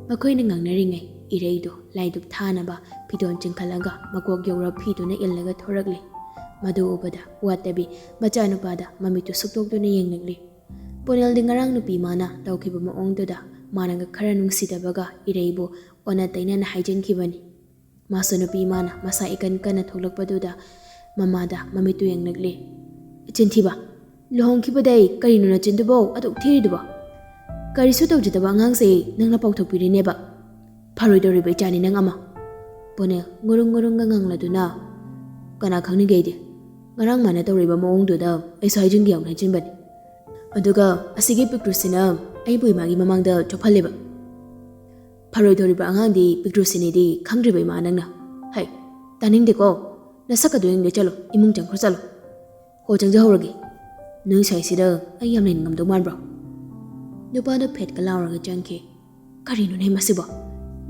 ꯃꯈꯣꯏꯅ ꯉꯥꯡꯅꯔꯤꯉꯩ ꯏꯔꯩꯗꯣ ꯂꯥꯏꯗꯨꯛ ꯊꯥꯅꯕ ꯐꯤꯗꯣꯟ ꯆꯤꯡꯈꯠꯂꯒ ꯃꯀꯣꯛ ꯌꯧꯔ ꯐꯤꯗꯨꯅ ꯏꯜꯂꯒ ꯊꯣꯔꯛꯂꯤ꯫ ꯃꯗꯨ ꯎꯕꯗ ꯋꯥꯠꯇꯕꯤ ꯃꯆꯥꯅꯨꯄꯥꯗ ꯃꯃꯤꯠꯇꯨ ꯁꯨꯛꯇꯣꯛꯇꯨꯅ ꯌꯦꯡꯂꯛꯂꯤ꯫ ꯄꯣꯅꯦꯜꯗꯤ ꯉꯔꯥꯡ ꯅꯨꯄꯤ ꯃꯥꯅ ꯇꯧꯈꯤꯕ ꯃꯑꯣꯡꯗꯨꯗ ꯃꯥꯅꯒ ꯈꯔ ꯅꯨꯡꯁꯤꯗꯕꯒ ꯏꯔꯩꯕꯨ ꯑꯣꯟꯅ ꯇꯩꯅꯅ ꯍꯥꯏꯖꯤꯟꯈꯤꯕꯅꯤ꯫ ꯃꯥꯁꯨ ꯅꯨꯄꯤ ꯃꯥꯅ ꯃꯁꯥ ꯏꯀꯟ ꯀꯟꯅ ꯊꯣꯛꯂꯛꯄꯗꯨꯗ ꯃꯃꯥꯗ ꯃꯃꯤꯠꯇꯨ ꯌꯦꯡꯂꯛꯂꯤ꯫ "ꯆꯤꯟꯊꯤꯕ! ꯂꯨꯍꯣꯡꯈꯤꯕꯗꯩ ꯀꯔꯤꯅꯣ ꯅꯆꯤꯟꯗꯨꯕꯣ ꯑꯗꯨꯛ ꯊꯤꯔꯤꯗꯨꯕꯣ? ꯀꯔꯤꯁꯨ ꯇꯧꯖꯗꯕ ꯑꯉꯥꯡꯁꯦ ꯅꯪꯅ ꯄꯥꯎꯊꯣꯛꯄꯤꯔꯤꯅꯦꯕ꯫ ꯐꯔꯣꯏꯗꯧꯔꯤꯕ ꯏꯆꯥꯅꯤ ꯅꯪ ꯑꯃ"꯫ ꯄꯣꯅꯦꯜ ꯉꯨꯔꯨꯡ ꯉꯨꯔꯨꯡꯒ ꯉꯪꯂꯗꯨꯅ, "ꯀꯅꯥ ꯈꯪꯅꯤꯡꯒꯦ ꯑꯩꯗꯤ? ꯉꯔꯥꯡ ꯃꯥꯅ ꯇꯧꯔꯤꯕ ꯃꯑꯣꯡꯗꯨꯗ ꯑꯩꯁꯨ ꯍꯥꯏꯖꯤꯟꯒꯦ ꯌꯥꯎꯅ ꯍꯥꯏꯖꯤꯟꯕꯅꯤ꯫ ꯑꯗꯨꯒ ꯑꯁꯤꯒꯤ ꯄꯤꯛꯇ꯭ꯔꯨꯁꯤꯅ ꯑꯩꯕꯨ ꯏꯃꯥꯒꯤ ꯃꯃꯥꯡꯗ ꯆꯣꯞꯍꯜꯂꯦꯕ"꯫ "ꯐꯔꯣꯏꯗꯧꯔꯤꯕ ꯑꯉꯥꯡꯗꯤ ꯄꯤꯛꯇ꯭ꯔꯨꯁꯤꯅꯤꯗꯤ ꯈꯪꯗ꯭ꯔꯤꯕ ꯏꯃꯥ ꯅꯪꯅ꯫ ꯍꯩ, ꯇꯥꯅꯤꯡꯗꯦꯀꯣ꯫ ꯅꯁꯛꯀꯗꯣ ꯌꯦꯡꯗꯦ, ꯆꯠꯂꯣ, ꯏꯃꯨꯡ ꯆꯪꯈ꯭ꯔꯣ, ꯆꯠꯂꯣ"꯫ "ꯍꯣ, ꯆꯪꯖꯍꯧꯔꯒꯦ꯫ ꯅꯣꯏ ꯁ꯭ꯋꯥꯏꯁꯤꯗ ꯑꯩ ꯌꯥꯝ ꯂꯩꯅꯤꯡꯉꯝꯗꯧ ꯃꯥꯟꯕ꯭ꯔꯣ?" ꯅꯨꯄꯥꯗꯣ ꯐꯦꯠꯀ ꯂꯥꯎꯔꯒ ꯆꯪꯈꯤ꯫ "ꯀꯔꯤꯅꯣꯅꯦ ꯃꯁꯤꯕꯣ?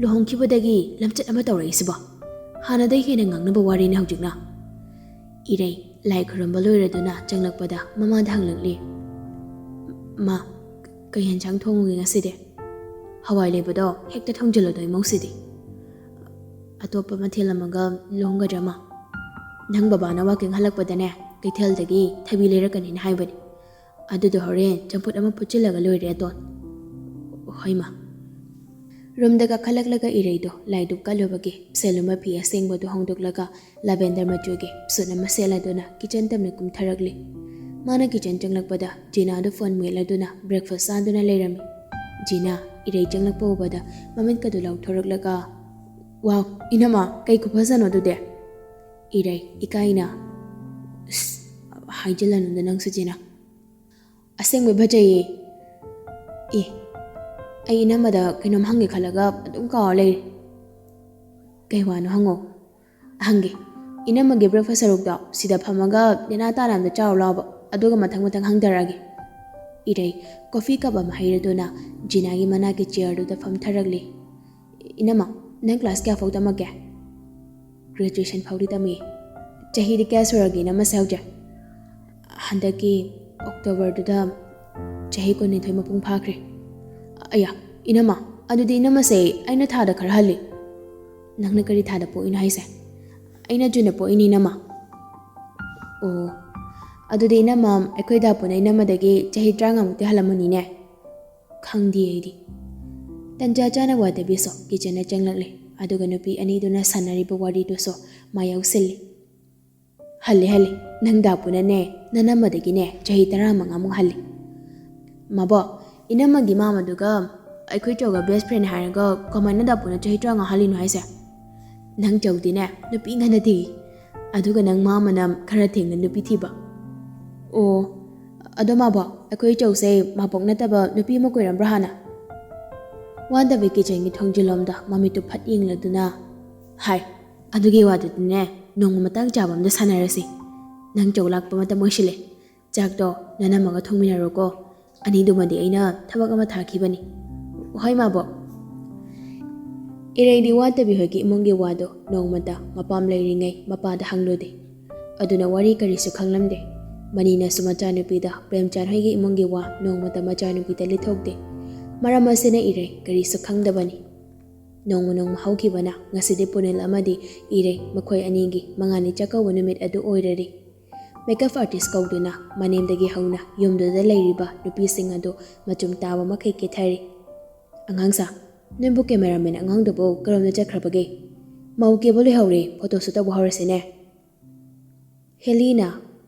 ꯂꯨꯍꯣꯡꯈꯤꯕꯗꯒꯤ ꯂꯝꯆꯠ ꯑꯃ ꯇꯧꯔꯛꯏꯁꯤꯕꯣ? ꯍꯥꯟꯅꯗꯩ ꯍꯦꯟꯅ ꯉꯥꯡꯅꯕ ꯋꯥꯔꯤꯅꯦ ꯍꯧꯖꯤꯛꯅ"꯫ ꯏꯔꯩ ꯂꯥꯏ ꯈꯨꯔꯨꯝꯕ ꯂꯣꯏꯔꯗꯨꯅ ꯆꯪꯂꯛꯄꯗ ꯃꯃꯥꯗ ꯍꯪꯂꯛꯂꯤ, "ꯃꯥ, ꯀꯩ ꯌꯦꯟꯁꯥꯡ ꯊꯣꯡꯉꯨꯒꯦ ꯉꯁꯤꯗꯤ? ꯍꯋꯥꯏ ꯂꯩꯕꯗꯣ ꯍꯦꯛꯇ ꯊꯣꯡꯖꯤꯜꯂꯣꯗꯣ ꯏꯃꯧꯁꯤꯗꯤ꯫ ꯑꯇꯣꯞꯄ ꯃꯊꯦꯜ ꯑꯃꯒ ꯂꯣꯡꯒꯗ꯭ꯔꯥ ꯃꯥ? ꯅꯪ ꯕꯕꯥꯅ ꯋꯥꯀꯤꯡ ꯍꯜꯂꯛꯄꯗꯅꯦ ꯀꯩꯊꯦꯜꯗꯒꯤ ꯊꯕꯤ ꯂꯩꯔꯛꯀꯅꯤꯅ ꯍꯥꯏꯕꯅꯤ꯫ ꯑꯗꯨꯗꯣ ꯍꯣꯔꯦꯟ ꯆꯝꯐꯨꯠ ꯑꯃ ꯐꯨꯠꯆꯤꯜꯂꯒ ꯂꯣꯏꯔꯦ ꯑꯇꯣꯟ꯫" "ꯍꯣꯏ ꯃꯥ꯫" ꯔꯨꯝꯗ ꯀꯥꯈꯠꯂꯛꯂꯒ ꯏꯔꯩꯗꯣ ꯂꯥꯏꯗꯨꯛ ꯀꯜꯂꯨꯕꯒꯤ ꯁꯦꯜ ꯑꯃ ꯐꯤ ꯑꯁꯦꯡꯕꯗꯨ ꯍꯣꯡꯗꯣꯛꯂꯒ lavender ꯃꯆꯨꯒꯤ suit ꯑꯃ ꯁꯦꯠꯂꯗꯨꯅ kitchen ꯇꯝꯅ ꯀꯨꯝꯊꯔꯛꯂꯤ꯫ ꯃꯥꯅ kitchen ꯆꯪꯂꯛꯄꯗ ꯖꯤꯅꯥꯗꯨ phone ꯃꯦꯠꯂꯗꯨꯅ breakfast ꯆꯥꯗꯨꯅ ꯂꯩꯔꯝꯃꯤ꯫ ꯖꯤꯅꯥ ꯏꯔꯩ ꯆꯪꯂꯛꯄ ꯎꯕꯗ ꯃꯃꯤꯠꯀꯗꯨ ꯂꯥꯎꯊꯣꯔꯛꯂꯒ, "ꯋꯥꯎ, ꯏꯅꯝꯃ, ꯀꯩ ꯈꯨꯐꯖꯅꯣ ꯑꯗꯨꯗꯤ?" ꯏꯔꯩ ꯏꯀꯥꯏꯅ, "ꯑꯁ, ꯍꯥꯏꯖꯤꯜꯂꯅꯨꯗ ꯅꯪꯁꯨ ꯖꯤꯅꯥ꯫ ꯑꯁꯦꯡꯕꯩ ꯐꯖꯩꯌꯦ꯫ ꯑꯦ, ꯑꯩ ꯏꯅꯝꯃꯗ ꯀꯩꯅꯣꯝ ꯍꯪꯒꯦ ꯈꯜꯂꯒ ꯑꯗꯨꯝ ꯀꯥꯎꯔ ꯂꯩꯔꯦ꯫" "ꯀꯩ ꯋꯥꯅꯣ ꯍꯪꯉꯣ꯫" "ꯍꯪꯒꯦ, ꯏꯅꯝꯃꯒꯤ breakfast ꯁꯔꯨꯛꯇꯣ ꯁꯤꯗ ꯐꯝꯃꯒ ꯅꯦꯅꯥ ꯇꯥꯅ ꯑꯝꯇ ꯆꯥꯔꯨ ꯂꯥꯎꯕ, ꯑꯗꯨꯒ ꯃꯊꯪ ꯃꯊꯪ ꯍꯪꯊꯔꯛꯑꯒꯦ꯫" ꯏꯔꯩ coffee cup ꯑꯃ ꯍꯩꯔꯗꯨꯅ ꯖꯤꯅꯥꯒꯤ ꯃꯅꯥꯛꯀꯤ chairꯗꯨꯗ ꯐꯝꯊꯔꯛꯂꯤ꯫ "ꯏꯅꯝꯃ, ꯅꯪ class ꯀꯌꯥ ꯐꯥꯎ ꯇꯝꯃꯛꯀꯦ?" "Graduation ꯐꯥꯎꯗꯤ ꯇꯝꯃꯤ꯫" "ꯆꯍꯤꯗꯤ ꯀꯌꯥ ꯁꯨꯔꯒꯦ ꯏꯅꯝꯃꯁꯦ ꯍꯧꯖꯤꯛ?" "ꯍꯟꯗꯛꯀꯤ Octoberꯗꯨꯗ ꯆꯍꯤ ꯀꯨꯟꯅꯤꯊꯣꯏ ꯃꯄꯨꯡ ꯐꯥꯈ꯭ꯔꯦ꯫" "ꯑꯌꯥ, ꯏꯅꯝꯃ, ꯑꯗꯨꯗꯤ ꯏꯅꯝꯃꯁꯦ ꯑꯩꯅ ꯊꯥꯗ ꯈꯔ ꯍꯜꯂꯤ꯫" "ꯅꯪꯅ ꯀꯔꯤ ꯊꯥꯗ ꯄꯣꯛꯏꯅꯣ ꯍꯥꯏꯁꯦ?" "ꯑꯩꯅ Juneꯗ ꯄꯣꯛꯏꯅꯤ ꯏꯅꯝꯃ꯫" "ꯑꯣ, ꯑꯗꯨꯗꯤ ꯏꯅꯝꯃ, ꯑꯩꯈꯣꯏ ꯗꯥꯄꯨꯅ ꯏꯅꯝꯃꯗꯒꯤ ꯆꯍꯤ ꯇꯔꯥꯃꯉꯥꯃꯨꯛꯇꯤ ꯍꯜꯂꯝꯃꯅꯤꯅꯦ꯫" "ꯈꯪꯗꯦ ꯑꯩꯗꯤ꯫" ꯇꯟꯖꯥ ꯆꯥꯅ ꯋꯥꯇꯕꯤꯁꯨ kitchenꯗ ꯆꯪꯂꯛꯂꯦ, ꯑꯗꯨꯒ ꯅꯨꯄꯤ ꯑꯅꯤꯗꯨꯅ ꯁꯥꯟꯅꯔꯤꯕ ꯋꯥꯔꯤꯗꯨꯁꯨ ꯃꯥ ꯌꯥꯎꯁꯤꯜꯂꯤ꯫ "ꯍꯜꯂꯤ, ꯍꯜꯂꯤ꯫ ꯅꯪ ꯗꯥꯄꯨꯅꯅꯦ, ꯅꯅꯝꯃꯗꯒꯤꯅꯦ ꯆꯍꯤ ꯇꯔꯥꯃꯉꯥꯃꯨꯛ ꯍꯜꯂꯤ꯫" "ꯃꯥꯕꯣ, ꯏꯅꯝꯃꯒꯤ ꯃꯥꯃꯗꯨꯒ ꯑꯩꯈꯣꯏ ꯆꯧꯒ best friend ꯍꯥꯏꯔꯒ ꯀꯃꯥꯏꯅ ꯗꯥꯄꯨꯅ ꯆꯍꯤ ꯇꯔꯥꯃꯉꯥ ꯍꯜꯂꯤꯅꯣ ꯍꯥꯏꯁꯦ? ꯅꯪ ꯆꯧꯗꯤꯅꯦ ꯅꯨꯄꯤ ꯉꯟꯅ ꯊꯤ, ꯑꯗꯨꯒ ꯅꯪ ꯃꯥꯃꯅ ꯈꯔ ꯊꯦꯡꯅ ꯅꯨꯄꯤ ꯊꯤꯕ꯫" "ꯑꯣ, ꯑꯗꯣ ꯃꯥꯕꯣ, ꯑꯩꯈꯣꯏ ꯆꯧꯁꯦ ꯃꯥꯕꯣꯛ ꯅꯠꯇꯕ ꯅꯨꯄꯤ ꯑꯃ ꯀꯣꯏꯔꯝꯕ꯭ꯔꯥ ꯍꯥꯟꯅ?" ꯋꯥꯟꯗꯕꯤ kitchenꯒꯤ ꯊꯣꯡꯖꯤꯜꯂꯣꯝꯗ ꯃꯃꯤꯠꯇꯨ ꯐꯠ ꯌꯦꯡꯂꯗꯨꯅ, "ꯍꯥꯏ, ꯑꯗꯨꯒꯤ ꯋꯥꯗꯨꯗꯤꯅꯦ, ꯅꯣꯡꯃ ꯃꯇꯥꯡ ꯆꯥꯕ ꯑꯝꯗ ꯁꯥꯟꯅꯔꯁꯤ꯫ ꯅꯪ ꯆꯧ ꯂꯥꯛꯄ ꯃꯇꯝ ꯑꯣꯏꯁꯤꯜꯂꯦ꯫ ꯆꯥꯛꯇꯣ ꯅꯅꯝꯃꯒ ꯊꯣꯡꯃꯤꯟꯅꯔꯣꯀꯣ꯫ ꯑꯅꯤꯗꯨꯃꯗꯤ ꯑꯩꯅ ꯊꯕꯛ ꯑꯃ ꯊꯥꯈꯤꯕꯅꯤ꯫" "ꯍꯣꯏ, ꯃꯥꯕꯣꯛ꯫" ꯏꯔꯩꯗꯤ ꯋꯥꯇꯕꯤ ꯍꯣꯏꯒꯤ ꯏꯃꯨꯡꯒꯤ ꯋꯥꯗꯣ ꯅꯣꯡꯃꯇ ꯃꯄꯥꯝ ꯂꯩꯔꯤꯉꯩ ꯃꯄꯥꯗ ꯍꯪꯂꯨꯗꯦ꯫ ꯑꯗꯨꯅ ꯋꯥꯔꯤ ꯀꯔꯤꯁꯨ ꯈꯪꯂꯝꯗꯦ꯫ ꯃꯅꯤꯅꯁꯨ ꯃꯆꯥꯅꯨꯄꯤꯗ ꯄ꯭ꯔꯦꯝꯆꯥꯟ ꯍꯣꯏꯒꯤ ꯏꯃꯨꯡꯒꯤ ꯋꯥ ꯅꯣꯡꯃꯇ ꯃꯆꯥꯅꯨꯄꯤꯗ ꯂꯤꯊꯣꯛꯇꯦ꯫ ꯃꯔꯝ ꯑꯁꯤꯅ ꯏꯔꯩ ꯀꯔꯤꯁꯨ ꯈꯪꯗꯕꯅꯤ꯫ ꯅꯣꯡꯃ ꯅꯣꯡꯃ ꯍꯧꯈꯤꯕꯅ ꯉꯁꯤꯗꯤ ꯄꯨꯅꯤꯜ ꯑꯃꯗꯤ ꯏꯔꯩ ꯃꯈꯣꯏ ꯑꯅꯤꯒꯤ ꯃꯉꯥꯅꯤ ꯆꯥꯛꯀꯧꯕ ꯅꯨꯃꯤꯠ ꯑꯗꯨ ꯑꯣꯏꯔꯔꯤ꯫ ꯃꯦꯀꯞ ꯑꯥꯔꯇꯤꯁ ꯀꯧꯗꯨꯅ ꯃꯅꯦꯝꯗꯒꯤ ꯍꯧꯅ ꯌꯨꯝꯗꯨꯗ ꯂꯩꯔꯤꯕ ꯅꯨꯄꯤꯁꯤꯡ ꯑꯗꯨ ꯃꯆꯨꯝ ꯇꯥꯕ ꯃꯈꯩ ꯀꯦꯊꯔꯤ꯫ "ꯑꯉꯥꯡꯁꯥ, ꯅꯪꯕꯨ ꯀꯦꯃꯦꯔꯥꯃꯦꯟ ꯑꯉꯥꯡꯗꯨꯕꯨ ꯀꯔꯣꯝꯗ ꯆꯠꯈ꯭ꯔꯕꯒꯦ? ꯃꯧ ꯀꯦꯕ ꯂꯣꯏꯍꯧꯔꯦ, ꯐꯣꯇꯣ ꯁꯨꯠ ꯇꯧꯕ ꯍꯧꯔꯁꯤꯅꯦ꯫" ꯍꯦꯂꯤꯅ,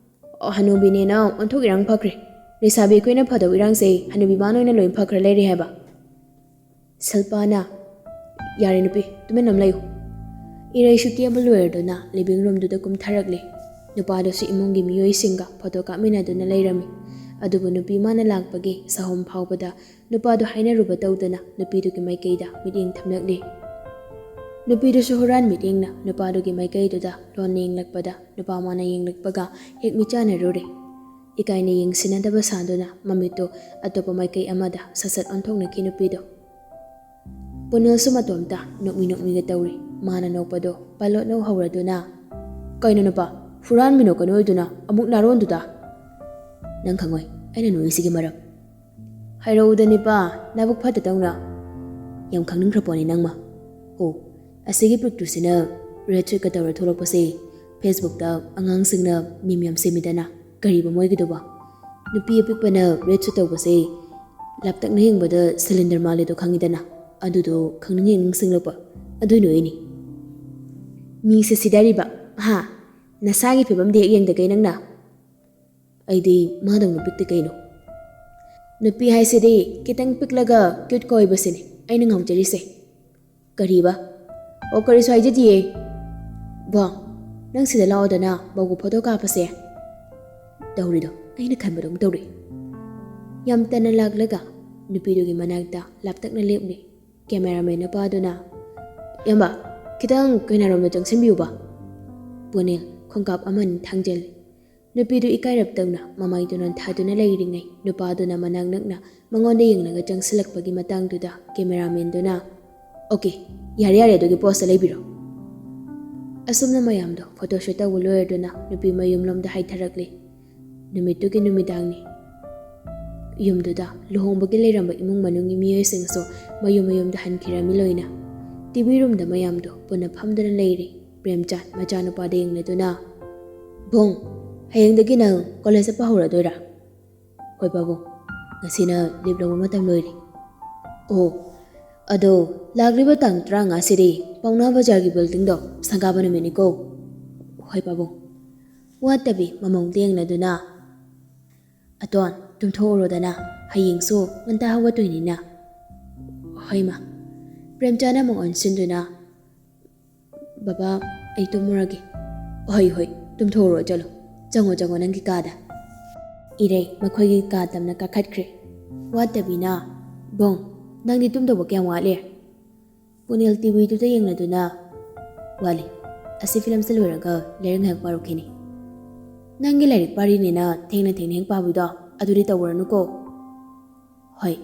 "ꯑꯣ, ꯍꯅꯨꯕꯤꯅꯦꯅ ꯑꯣꯟꯊꯣꯛ ꯏꯔꯥꯡ ꯐꯈ꯭ꯔꯦ꯫ ꯂꯩꯁꯥꯕꯤ ꯑꯩꯈꯣꯏꯅ ꯐꯗꯧ ꯏꯔꯥꯡꯁꯦ ꯍꯅꯨꯕꯤ ꯃꯥꯅ ꯑꯣꯏꯅ ꯂꯣꯏ ꯐꯈ꯭ꯔ ꯂꯩꯔꯦ ꯍꯥꯏꯕ꯫" ꯁꯤꯜꯄꯥꯅ, "ꯌꯥꯔꯦ ꯅꯨꯄꯤ, ꯇꯨꯃꯤꯟꯅ ꯑꯃ ꯂꯩꯌꯨ꯫" ꯏꯔꯩꯁꯨ ꯀꯦꯕ ꯂꯣꯏꯔꯗꯨꯅ ꯂꯤꯚꯤꯡ ꯔꯨꯝꯗꯨꯗ ꯀꯨꯝꯊꯔꯛꯂꯦ꯫ ꯅꯨꯄꯥꯗꯨꯁꯨ ꯏꯃꯨꯡꯒꯤ ꯃꯤꯑꯣꯏꯁꯤꯡꯒ ꯐꯣꯇꯣ ꯀꯥꯞꯃꯤꯟꯅꯗꯨꯅ ꯂꯩꯔꯝꯃꯤ꯫ ꯑꯗꯨꯕꯨ ꯅꯨꯄꯤ ꯃꯥꯅ ꯂꯥꯛꯄꯒꯤ ꯁꯥꯍꯣꯝ ꯐꯥꯎꯕꯗ ꯅꯨꯄꯥꯗꯨ ꯍꯥꯏꯅꯔꯨꯕ ꯇꯧꯗꯅ ꯅꯨꯄꯤꯗꯨꯒꯤ ꯃꯥꯏꯀꯩꯗ ꯃꯤꯠꯌꯦꯡ ꯊꯝꯂꯛꯂꯤ꯫ ꯅꯨꯄꯤꯗꯨꯁꯨ ꯍꯨꯔꯥꯟ ꯃꯤꯠꯌꯦꯡꯅ ꯅꯨꯄꯥꯗꯨꯒꯤ ꯃꯥꯏꯀꯩꯗꯨꯗ ꯂꯣꯟꯅ ꯌꯦꯡꯂꯛꯄꯗ ꯅꯨꯄꯥ ꯃꯥꯅ ꯌꯦꯡꯂꯛꯄꯒ ꯍꯦꯛ ꯃꯤꯠꯆꯥꯟꯅꯔꯨꯔꯦ꯫ ꯏꯀꯥꯏꯅ ꯌꯦꯡꯁꯤꯟꯅꯗꯕ ꯁꯥꯗꯨꯅ ꯃꯃꯤꯠꯇꯨ ꯑꯇꯣꯞꯄ ꯃꯥꯏꯀꯩ ꯑꯃꯗ ꯁꯠ ꯁꯠ ꯑꯣꯟꯊꯣꯛꯅꯈꯤ ꯅꯨꯄꯤꯗꯨ꯫ ꯄꯨꯅꯤꯜꯁꯨ ꯃꯇꯣꯝꯇ ꯅꯣꯛꯃꯤ ꯅꯣꯛꯃꯤꯒ ꯇꯧꯔꯤ꯫ ꯃꯥꯅ ꯅꯣꯛꯄꯗꯣ ꯄꯥꯏꯂꯣꯠꯅ ꯍꯧꯔꯗꯨꯅ, "ꯀꯩꯅꯣ ꯅꯨꯄꯥ, ꯍꯨꯔꯥꯟꯕꯤ ꯅꯣꯛꯀꯅꯨ ꯑꯣꯏꯗꯨꯅ ꯑꯃꯨꯛ ꯅꯥꯔꯣꯟꯗꯨꯗ?" "ꯅꯪ ꯈꯪꯉꯣꯏ ꯑꯩꯅ ꯅꯣꯛꯏꯁꯤꯒꯤ ꯃꯔꯝ꯫" "ꯍꯥꯏꯔꯛꯎꯗ ꯅꯤꯄꯥ, ꯅꯕꯨꯛ ꯐꯠꯇ ꯇꯧꯅ꯫" "ꯌꯥꯝ ꯈꯪꯅꯤꯡꯈ꯭ꯔ ꯄꯣꯠꯅꯤ ꯅꯪꯃ꯫ ꯍꯣ, ꯑꯁꯤꯒꯤ ꯄꯤꯛꯇꯨꯁꯤꯅ ꯔꯦꯠ ꯁꯨꯠꯀ ꯇꯧꯔ ꯊꯣꯛꯂꯛꯄꯁꯦ ꯐꯦꯁꯕꯨꯛꯇ ꯑꯉꯥꯡꯁꯤꯡꯅ ꯃꯤꯝ ꯌꯥꯝ ꯁꯦꯝꯃꯤꯗꯅ, ꯀꯔꯤꯕ ꯃꯣꯏꯒꯤꯗꯨꯕꯣ? ꯅꯨꯄꯤ ꯑꯄꯤꯛꯄꯅ ꯔꯦꯠ ꯁꯨꯠ ꯇꯧꯕꯁꯦ ꯂꯥꯞꯇꯛꯅ ꯌꯦꯡꯕꯗ ꯁꯤꯂꯤꯟꯗꯔ ꯃꯥꯜꯂꯦꯗꯣ ꯈꯪꯉꯤꯗꯅ, ꯑꯗꯨꯗꯣ ꯈꯪꯅꯤꯡ ꯍꯦꯛ ꯅꯤꯡꯁꯤꯡꯂꯛꯄ, ꯑꯗꯨꯏ ꯅꯣꯛꯏꯅꯤ꯫" "ꯃꯤꯁꯦ ꯁꯤꯗꯔꯤꯕ, ꯍꯥ? ꯅꯁꯥꯒꯤ ꯐꯤꯕꯝꯗꯤ ꯍꯦꯛ ꯌꯦꯡꯗꯒꯩ ꯅꯪꯅ?" "ꯑꯩꯗꯤ ꯃꯥꯗꯧꯅ ꯄꯤꯛꯇꯦ ꯀꯩꯅꯣ꯫" "ꯅꯨꯄꯤ ꯍꯥꯏꯁꯤꯗꯤ ꯈꯤꯇꯪ ꯄꯤꯛꯂꯒ ꯀ꯭ꯌꯨꯠꯀ ꯑꯣꯏꯕꯁꯤꯅꯤ ꯑꯩꯅ ꯉꯥꯎꯖꯔꯤꯁꯦ꯫" "ꯀꯔꯤꯕ?" "ꯑꯣ, ꯀꯔꯤꯁꯨ ꯍꯥꯏꯖꯗꯤꯌꯦ꯫" "ꯕꯣ, ꯅꯪ ꯁꯤꯗ ꯂꯥꯛꯑꯣꯗꯅ, ꯃꯧꯒ ꯐꯣꯇꯣ ꯀꯥꯞꯄꯁꯦ꯫" ꯇꯧꯔꯤꯗꯣ ꯑꯩꯅ ꯈꯟꯕꯗꯧꯅ ꯇꯧꯔꯤ꯫ ꯌꯥꯝ ꯇꯟꯅ ꯂꯥꯛꯂꯒ ꯅꯨꯄꯤꯗꯨꯒꯤ ꯃꯅꯥꯛꯇ ꯂꯥꯞꯇꯛꯅ ꯂꯦꯞꯂꯤ꯫ ꯀꯦꯃꯦꯔꯥꯃꯦꯟ ꯅꯨꯄꯥꯗꯨꯅ, "ꯏꯌꯥꯝꯕ, ꯈꯤꯇꯪ ꯀꯩꯅꯥꯔꯣꯝꯗ ꯆꯪꯁꯤꯟꯕꯤꯌꯨꯕ꯫" ꯄꯨꯅꯤꯜ ꯈꯣꯡꯀꯥꯞ ꯑꯃꯅꯤ ꯊꯥꯡꯖꯜꯂꯤ꯫ ꯅꯨꯄꯤꯗꯨ ꯏꯀꯥꯏꯔꯞ ꯇꯧꯅ ꯃꯃꯥꯏꯗꯨ ꯅꯣꯟꯊꯥꯗꯨꯅ ꯂꯩꯔꯤꯉꯩ, ꯅꯨꯄꯥꯗꯨꯅ ꯃꯅꯥꯛ ꯅꯛꯅ ꯃꯉꯣꯟꯗ ꯌꯦꯡꯂꯒ ꯆꯪꯁꯤꯜꯂꯛꯄꯒꯤ ꯃꯇꯥꯡꯗꯨꯗ ꯀꯦꯃꯦꯔꯥꯃꯦꯟꯗꯨꯅ, "ꯑꯣꯀꯦ, ꯌꯥꯔꯦ ꯌꯥꯔꯦ, ꯑꯗꯨꯒꯤ ꯄꯣꯁꯇ ꯂꯩꯕꯤꯔꯣ꯫" ꯑꯁꯨꯝꯅ ꯃꯌꯥꯝꯗꯣ photoshoot ꯇꯧꯕ ꯂꯣꯏꯔꯗꯨꯅ ꯅꯨꯄꯤ ꯃꯌꯨꯝꯂꯣꯝꯗ ꯍꯥꯏꯊꯔꯛꯂꯤ꯫ ꯅꯨꯃꯤꯠꯇꯨꯒꯤ ꯅꯨꯃꯤꯗꯥꯡꯅꯤ꯫ ꯌꯨꯝꯗꯨꯗ ꯂꯨꯍꯣꯡꯕꯒꯤ ꯂꯩꯔꯝꯕ ꯏꯃꯨꯡ ꯃꯅꯨꯡꯒꯤ ꯃꯤꯑꯣꯏꯁꯤꯡꯁꯨ ꯃꯌꯨꯝ ꯃꯌꯨꯝꯗ ꯍꯟꯈꯤꯔꯝꯃꯤ ꯂꯣꯏꯅ꯫ ꯇꯤꯚꯤ ꯔꯨꯝꯗ ꯃꯌꯥꯝꯗꯣ ꯄꯨꯟꯅ ꯐꯝꯗꯨꯅ ꯂꯩꯔꯤ꯫ ꯄ꯭ꯔꯦꯝꯆꯥꯟ ꯃꯆꯥꯅꯨꯄꯥꯗ ꯌꯦꯡꯂꯗꯨꯅ, "ꯕꯨꯡ, ꯍꯌꯦꯡꯗꯒꯤ ꯅꯪ ꯀꯣꯂꯦꯖ ꯆꯠꯄ ꯍꯧꯔꯗꯣꯏꯔꯥ?" "ꯍꯣꯏ ꯄꯥꯕꯨꯡ, ꯉꯁꯤꯅ ꯂꯤꯞ ꯂꯧꯕ ꯃꯇꯝ ꯂꯣꯏꯔꯦ꯫" "ꯑꯣ, ꯑꯗꯣ ꯂꯥꯛꯂꯤꯕ ꯇꯥꯡ ꯇꯔꯥꯃꯉꯥꯁꯤꯗꯤ ꯄꯥꯎꯅꯥ ꯕꯖꯥꯔꯒꯤ ꯕꯤꯜꯗꯤꯡꯗꯣ ꯁꯪꯒꯥꯕ ꯅꯨꯃꯤꯠꯅꯤꯀꯣ꯫" "ꯍꯣꯏ ꯄꯥꯕꯨꯡ꯫" ꯋꯥꯠꯇꯕꯤ ꯃꯃꯧꯗ ꯌꯦꯡꯂꯗꯨꯅ, "ꯑꯇꯣꯟ, ꯇꯨꯝꯊꯣꯛꯎꯔꯣꯗꯅ, ꯍꯌꯦꯡꯁꯨ ꯉꯟꯇꯥ ꯍꯧꯒꯠꯇꯣꯏꯅꯤꯅ꯫" "ꯍꯣꯏ ꯃꯥ꯫" ꯄ꯭ꯔꯦꯝꯆꯥꯟꯅ ꯑꯃꯨꯛ ꯑꯣꯟꯁꯤꯟꯗꯨꯅ, "ꯕꯕꯥ, ꯑꯩ ꯇꯨꯝꯃꯨꯔꯒꯦ꯫" "ꯍꯣꯏ, ꯍꯣꯏ, ꯇꯨꯝꯊꯣꯛꯎꯔꯣ, ꯆꯠꯂꯣ꯫ ꯆꯪꯉꯣ, ꯆꯪꯉꯣ, ꯅꯪꯒꯤ ꯀꯥꯗ꯫" ꯏꯔꯩ ꯃꯈꯣꯏꯒꯤ ꯀꯥ ꯇꯝꯅ ꯀꯥꯈꯠꯈ꯭ꯔꯦ꯫ ꯋꯥꯠꯇꯕꯤꯅ, "ꯕꯣꯡ, ꯅꯪꯗꯤ ꯇꯨꯝꯗꯧꯕ ꯀꯌꯥꯝ ꯋꯥꯠꯂꯤ?" ꯄꯨꯅꯦꯜ ꯇꯤꯚꯤꯗꯨꯗ ꯌꯦꯡꯂꯗꯨꯅ, "ꯋꯥꯠꯂꯤ꯫ ꯑꯁꯤ ꯐꯤꯂꯝꯁꯦ ꯂꯣꯏꯔꯒ ꯂꯥꯏꯔꯤꯛ ꯉꯥꯏꯍꯥꯛ ꯄꯥꯔꯨꯈꯤꯅꯤ꯫" "ꯅꯪꯒꯤ ꯂꯥꯏꯔꯤꯛ ꯄꯥꯔꯤꯅꯤꯅ ꯊꯦꯡꯅ ꯊꯦꯡꯅ ꯍꯦꯛ ꯄꯥꯕꯤꯗꯣ ꯑꯗꯨꯗꯤ ꯇꯧꯔꯅꯨꯀꯣ꯫" "ꯍꯣꯏ꯫"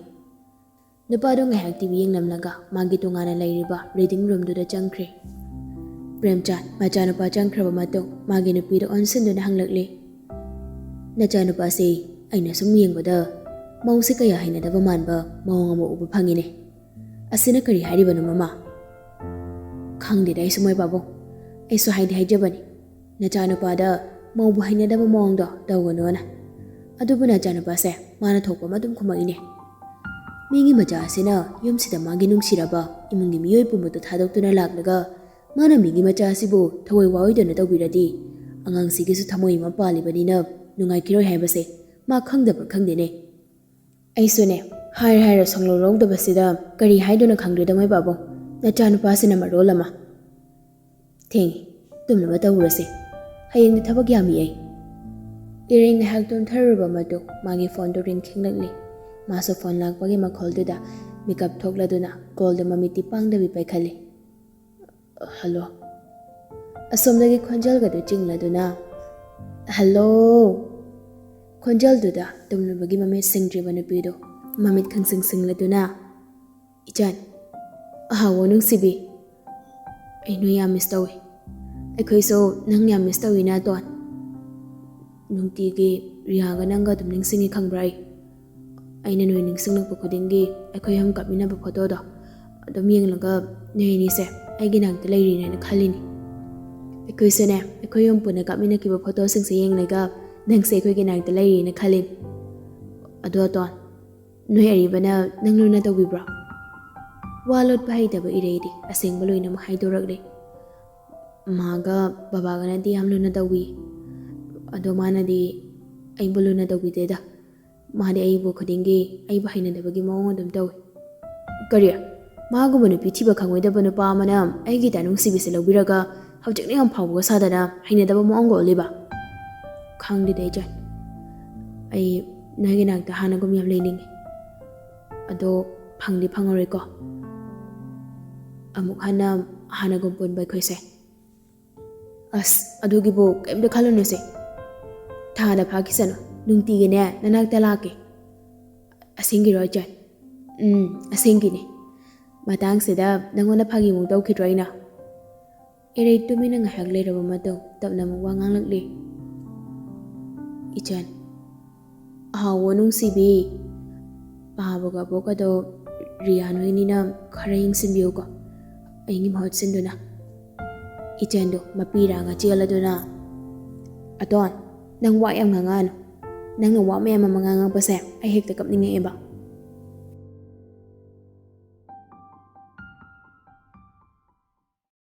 ꯅꯨꯄꯥꯗꯨ ꯉꯥꯏꯍꯥꯛ ꯇꯤꯚꯤ ꯌꯦꯡꯂꯝꯂꯒ ꯃꯥꯒꯤ ꯇꯣꯉꯥꯟꯅ ꯂꯩꯔꯤꯕ ꯔꯤꯗꯤꯡ ꯔꯨꯝꯗꯨꯗ ꯆꯪꯈ꯭ꯔꯦ꯫ ꯄ꯭ꯔꯦꯝꯆꯥꯟ ꯃꯆꯥꯅꯨꯄꯥ ꯆꯪꯈ꯭ꯔꯕ ꯃꯇꯨꯡ ꯃꯥꯒꯤ ꯅꯨꯄꯤꯗ ꯑꯣꯟꯁꯤꯟꯗꯨꯅ ꯍꯪꯂꯛꯂꯤ, "ꯅꯆꯥꯅꯨꯄꯥꯁꯤ ꯑꯩꯅ ꯁꯨꯝ ꯌꯦꯡꯕꯗ ꯃꯧꯁꯤ ꯀꯌꯥ ꯍꯩꯅꯗꯕ ꯃꯥꯟꯕ ꯃꯑꯣꯡ ꯑꯃ ꯎꯕ ꯐꯪꯉꯤꯅꯦ꯫ ꯑꯁꯤꯅ ꯀꯔꯤ ꯍꯥꯏꯔꯤꯕꯅꯣ, ꯃꯃꯥ?" "ꯈꯪꯗꯦꯗ ꯑꯩꯁꯨ, ꯃꯣꯏ ꯄꯥꯕꯨꯡ꯫ ꯑꯩꯁꯨ ꯍꯥꯏꯗꯤ ꯍꯥꯏꯖꯕꯅꯤ, ꯅꯆꯥꯅꯨꯄꯥꯗ ꯃꯧꯕꯨ ꯍꯩꯅꯗꯕ ꯃꯑꯣꯡꯗꯣ ꯇꯧꯒꯅꯣꯅ꯫ ꯑꯗꯨꯕꯨ ꯅꯆꯥꯅꯨꯄꯥꯁꯦ ꯃꯥꯅ ꯊꯣꯛꯄ ꯑꯃ ꯑꯗꯨꯝ ꯈꯨꯝꯃꯛꯏꯅꯦ꯫ ꯃꯤꯒꯤ ꯃꯆꯥ ꯑꯁꯤꯅ ꯌꯨꯝꯁꯤꯗ ꯃꯥꯒꯤ ꯅꯨꯡꯁꯤꯔꯕ ꯏꯃꯨꯡꯒꯤ ꯃꯤꯑꯣꯏ ꯄꯨꯝꯕꯗꯨ ꯊꯥꯗꯣꯛꯇꯨꯅ ꯂꯥꯛꯂꯒ ꯃꯥꯅ ꯃꯤꯒꯤ ꯃꯆꯥ ꯑꯁꯤꯕꯨ ꯊꯋꯥꯏ ꯋꯥꯔꯣꯏꯗꯅ ꯇꯧꯕꯤꯔꯗꯤ ꯑꯉꯥꯡꯁꯤꯒꯤꯁꯨ ꯊꯃꯣꯏ ꯑꯃ ꯄꯥꯜꯂꯤꯕꯅꯤꯅ ꯅꯨꯡꯉꯥꯏꯈꯤꯔꯣꯏ ꯍꯥꯏꯕꯁꯦ ꯃꯥ ꯈꯪꯗꯕ꯭ꯔꯥ ꯈꯪꯗꯦꯅꯦ꯫" "ꯑꯩꯁꯨꯅꯦ, ꯍꯥꯏꯔ ꯍꯥꯏꯔ ꯁꯨꯡꯂꯧ ꯂꯧꯗꯕꯁꯤꯗ ꯀꯔꯤ ꯍꯥꯏꯗꯣꯏꯅꯣ ꯈꯪꯗ꯭ꯔꯦꯗ ꯃꯣꯏ ꯄꯥꯕꯨꯡ꯫ ꯅꯆꯥꯅꯨꯄꯥꯁꯤꯅ ꯃꯔꯣꯜ ꯑꯃ꯫" "ꯊꯦꯡꯉꯤ, ꯇꯨꯝꯅꯕ ꯇꯧꯔꯁꯤ꯫ ꯍꯌꯦꯡꯗꯤ ꯊꯕꯛ ꯌꯥꯝꯃꯤ ꯑꯩ꯫" ꯏꯔꯩ ꯉꯥꯏꯍꯥꯛ ꯇꯨꯝꯊꯔꯨꯔꯕ ꯃꯇꯨꯡ ꯃꯥꯒꯤ ꯐꯣꯟꯗꯨ ꯔꯤꯡ ꯈꯤꯡꯂꯛꯂꯤ꯫ ꯃꯥꯁꯨ ꯐꯣꯟ ꯂꯥꯛꯄꯒꯤ ꯃꯈꯣꯜꯗꯨꯗ ꯃꯤꯀꯞ ꯊꯣꯛꯂꯗꯨꯅ ꯀꯣꯜꯗꯨ ꯃꯃꯤꯠꯇꯤ ꯄꯥꯡꯗꯕꯤ ꯄꯥꯏꯈꯠꯂꯤ꯫ "ꯍꯜꯂꯣ꯫" ꯑꯁꯣꯝꯗꯒꯤ ꯈꯣꯟꯖꯦꯜꯒꯗꯨ ꯆꯤꯡꯂꯗꯨꯅ, "ꯍꯜꯂꯣ꯫" ꯈꯣꯟꯖꯦꯜꯗꯨꯗ ꯇꯨꯝꯂꯨꯕꯒꯤ ꯃꯃꯤꯠ ꯁꯤꯡꯗ꯭ꯔꯤꯕ ꯅꯨꯄꯤꯗꯨ ꯃꯃꯤꯠ ꯈꯪꯁꯤꯡ ꯁꯤꯡꯂꯗꯨꯅ, "ꯏꯆꯟ, ꯑꯍꯥꯎꯕ ꯅꯨꯡꯁꯤꯕꯤ, ꯑꯩ ꯅꯣꯏ ꯌꯥꯝ ꯃꯤꯁ ꯇꯧꯏ꯫" ꯑꯩꯈꯣꯏꯁꯨ ꯅꯪ ꯌꯥꯝ ꯃꯤꯁ ꯇꯧꯋꯤꯅ, ꯑꯇꯣꯟ꯫ ꯅꯨꯡꯇꯤꯒꯤ ꯔꯤꯌꯥꯒ ꯅꯪꯒ ꯑꯗꯨꯝ ꯅꯤꯡꯁꯤꯡꯉꯤ, ꯈꯪꯕ꯭ꯔꯥ? ꯑꯩ, ꯑꯩꯅ ꯅꯣꯏ ꯅꯤꯡꯁꯤꯡꯂꯛꯄ ꯈꯨꯗꯤꯡꯒꯤ ꯑꯩꯈꯣꯏ ꯑꯍꯨꯝ ꯀꯥꯞꯃꯤꯟꯅꯕ ꯐꯣꯇꯣꯗꯣ ꯑꯗꯨꯝ ꯌꯦꯡꯂꯒ ꯅꯣꯏ ꯑꯅꯤꯁꯦ ꯑꯩꯒꯤ ꯅꯥꯛꯇ ꯂꯩꯔꯤꯅꯦꯅ ꯈꯜꯂꯤꯅꯤ꯫ ꯑꯩꯈꯣꯏꯁꯨꯅꯦ, ꯑꯩꯈꯣꯏ ꯑꯍꯨꯝ ꯄꯨꯟꯅ ꯀꯥꯞꯃꯤꯟꯅꯈꯤꯕ ꯐꯣꯇꯣꯁꯤꯡꯁꯦ ꯌꯦꯡꯂꯒ ꯅꯪꯁꯦ ꯑꯩꯈꯣꯏꯒꯤ ꯅꯥꯛꯇ ꯂꯩꯔꯤꯅ ꯈꯜꯂꯤꯅꯤ꯫ ꯑꯗꯣ ꯑꯇꯣꯟ, ꯅꯣꯏ ꯑꯔꯤꯕꯅ ꯅꯪ ꯂꯨꯅ ꯇꯧꯕꯤꯕ꯭ꯔꯣ? ꯋꯥ ꯂꯣꯠꯄ ꯍꯩꯇꯕ ꯏꯔꯩꯗꯤ ꯑꯁꯦꯡꯕ ꯂꯣꯏꯅꯃꯛ ꯍꯥꯏꯗꯣꯔꯛꯂꯦ꯫ ꯃꯥꯒ ꯕꯕꯥꯒꯅꯗꯤ ꯌꯥꯝ ꯂꯨꯅ ꯇꯧꯕꯤ, ꯑꯗꯣ ꯃꯥꯅꯗꯤ ꯑꯩꯕꯨ ꯂꯨꯅ ꯇꯧꯕꯤꯗꯦꯗ꯫ ꯃꯥꯗꯤ ꯑꯩꯕꯨ ꯈꯨꯗꯤꯡꯒꯤ ꯑꯩꯕꯨ ꯍꯩꯅꯗꯕꯒꯤ ꯃꯑꯣꯡ ꯑꯗꯨꯝ ꯇꯧꯏ꯫ ꯀꯔꯤ? ꯃꯥꯒꯨꯝꯕ ꯅꯨꯄꯤ ꯊꯤꯕ ꯈꯪꯉꯣꯏꯗꯕ ꯅꯨꯄꯥ ꯑꯃꯅ ꯑꯩꯒꯤ ꯗꯥ ꯅꯨꯡꯁꯤꯕꯤꯁꯦ ꯂꯧꯕꯤꯔꯒ ꯍꯧꯖꯤꯛꯅ ꯌꯥꯝ ꯐꯥꯎꯕꯒ ꯁꯥꯗꯅ ꯍꯩꯅꯗꯕ ꯃꯑꯣꯡꯒ ꯎꯠꯂꯤꯕ? ꯈꯪꯗꯦꯗ ꯏꯆꯟ, ꯑꯩ ꯅꯣꯏꯒꯤ ꯅꯥꯛꯇ ꯍꯥꯟꯅꯒꯨꯝ ꯌꯥꯝ ꯂꯩꯅꯤꯡꯉꯤ꯫ ꯑꯗꯣ ꯐꯪꯗꯤ ꯐꯪꯉꯔꯣꯏꯀꯣ ꯑꯃꯨꯛ ꯍꯟꯅ ꯍꯥꯟꯅꯒꯨꯝ ꯄꯨꯟꯕ ꯑꯩꯈꯣꯏꯁꯦ꯫ ꯑꯁ, ꯑꯗꯨꯒꯤꯕꯨ ꯀꯩꯝꯇ ꯈꯜꯂꯨꯅꯨꯁꯦ꯫ ꯊꯥꯗ ꯐꯥꯈꯤꯁꯅꯨ, ꯅꯨꯡꯇꯤꯒꯤꯅꯦ ꯅꯅꯥꯛꯇ ꯂꯥꯛꯀꯦ꯫ ꯑꯁꯦꯡꯒꯤꯔꯣ ꯏꯆꯟ? ꯎꯝ, ꯑꯁꯦꯡꯒꯤꯅꯦ꯫ ꯃꯇꯥꯡꯁꯤꯗ ꯅꯪꯉꯣꯟꯗ ꯐꯥꯒꯤꯃꯨꯛ ꯇꯧꯈꯤꯗ꯭ꯔꯣ ꯑꯩꯅ? ꯏꯔꯩ ꯇꯨꯃꯤꯟꯅ ꯉꯥꯏꯍꯥꯛ ꯂꯩꯔꯕ ꯃꯇꯨꯡ ꯇꯞꯅ ꯑꯃꯨꯛ ꯋꯥ ꯉꯥꯡꯂꯛꯂꯤ꯫ ꯏꯆꯟ, ꯑꯍꯥꯎꯕ ꯅꯨꯡꯁꯤꯕꯤ, ꯄꯥꯕꯒ ꯕꯣꯛꯀꯗꯣ ꯔꯤꯌꯥ ꯅꯣꯏꯅꯤꯅ ꯈꯔ ꯌꯦꯡꯁꯤꯟꯕꯤꯌꯨꯀꯣ, ꯑꯩꯒꯤ ꯃꯍꯨꯠ ꯁꯤꯟꯗꯨꯅ꯫ ꯏꯆꯟꯗꯣ ꯃꯄꯤꯔꯥꯒ ꯆꯦꯜꯂꯗꯨꯅ, "ꯑꯇꯣꯟ, ꯅꯪ ꯋꯥ ꯌꯥꯝ ꯉꯥꯡꯉꯛꯑꯅꯨ꯫ ꯅꯪꯅ ꯋꯥ ꯃꯌꯥꯝ ꯑꯃ ꯉꯥꯡꯉꯛꯄꯁꯦ ꯑꯩ ꯍꯦꯛꯇ ꯀꯞꯅꯤꯡꯉꯛꯑꯦꯕ꯫